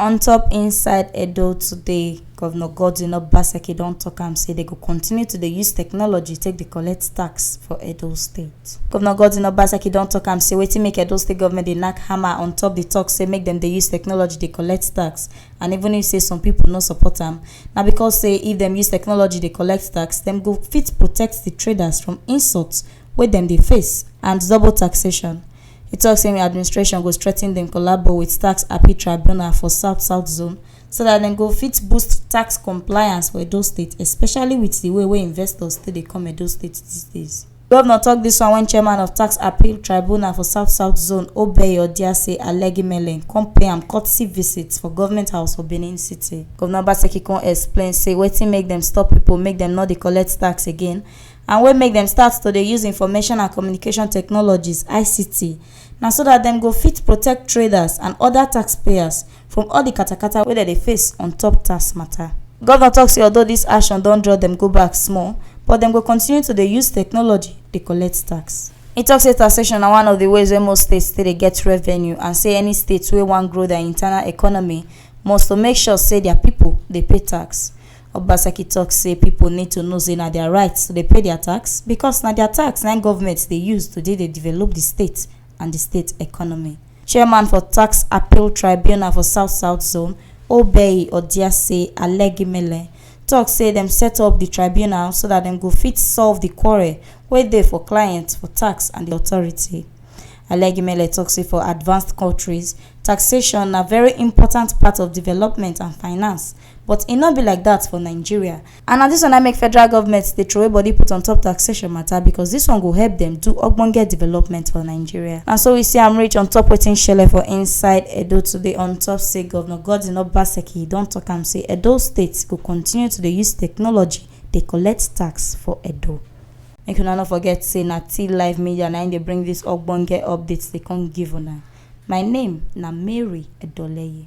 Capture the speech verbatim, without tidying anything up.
On top inside Edo today, Governor Godwin Obaseki don talk am say they go continue to dey use technology take dey collect tax for Edo State. Governor Godwin Obaseki don talk am say wetin make Edo State government dey knack hammer on top the talk say make dem dey use technology dey collect tax, and even if say some people no support am, na because say if dem use technology dey collect tax, dem go fit protect the traders from insults wey dem dey face and double taxation. He talk say im administration go strengthen dem collabo with tax appeal tribunal for South South Zone so that dem go fit boost tax compliance for Edo State, especially with the way wey investors still dey come Edo State these days. Governor talk this one when chairman of tax appeal tribunal for South South Zone, Obey Odiase Alegimele, come pay am courtesy visit for Government House for Benin City. Governor Obaseki come explain say wetin make dem stop people make dem no dey collect tax again, and wey make dem start to dey use information and communication technologies, I C T, na so that dem go fit protect traders and other taxpayers from all the katakata wey dem dey face on top tax matter. Governor talk say although this action don draw dem go back small, but dem go continue to dey use technology dey collect tax. He talk say taxation na one of the ways wey most states still dey get revenue, and say any state wey wan grow their internal economy must to make sure say their people dey pay tax. Obaseki talk say people need to know say na their right to dey pay their tax, because na their tax na im government dey use to dey dey develop the state and the state economy. Chairman for Tax Appeal Tribunal for South South Zone, Obey Odiase Alegimele, talk say dem set up the tribunal so that dem go fit solve the quarrel wey dey for clients for tax and the authority. Alegimele talk say for advanced countries, taxation na very important part of development and finance, but e no be like that for Nigeria. And na this one I make federal government dey throway body put on top taxation matter, because this one go help them do ogbonge development for Nigeria. And so we see am reach on top wetin shele for inside Edo today, on top say Governor Godwin Obaseki don talk am say Edo State go continue to dey use technology dey collect tax for Edo. Make una no forget say na T Live Media na im dey bring this ogbonge updates dey come give una. My name na Mary Edoleye.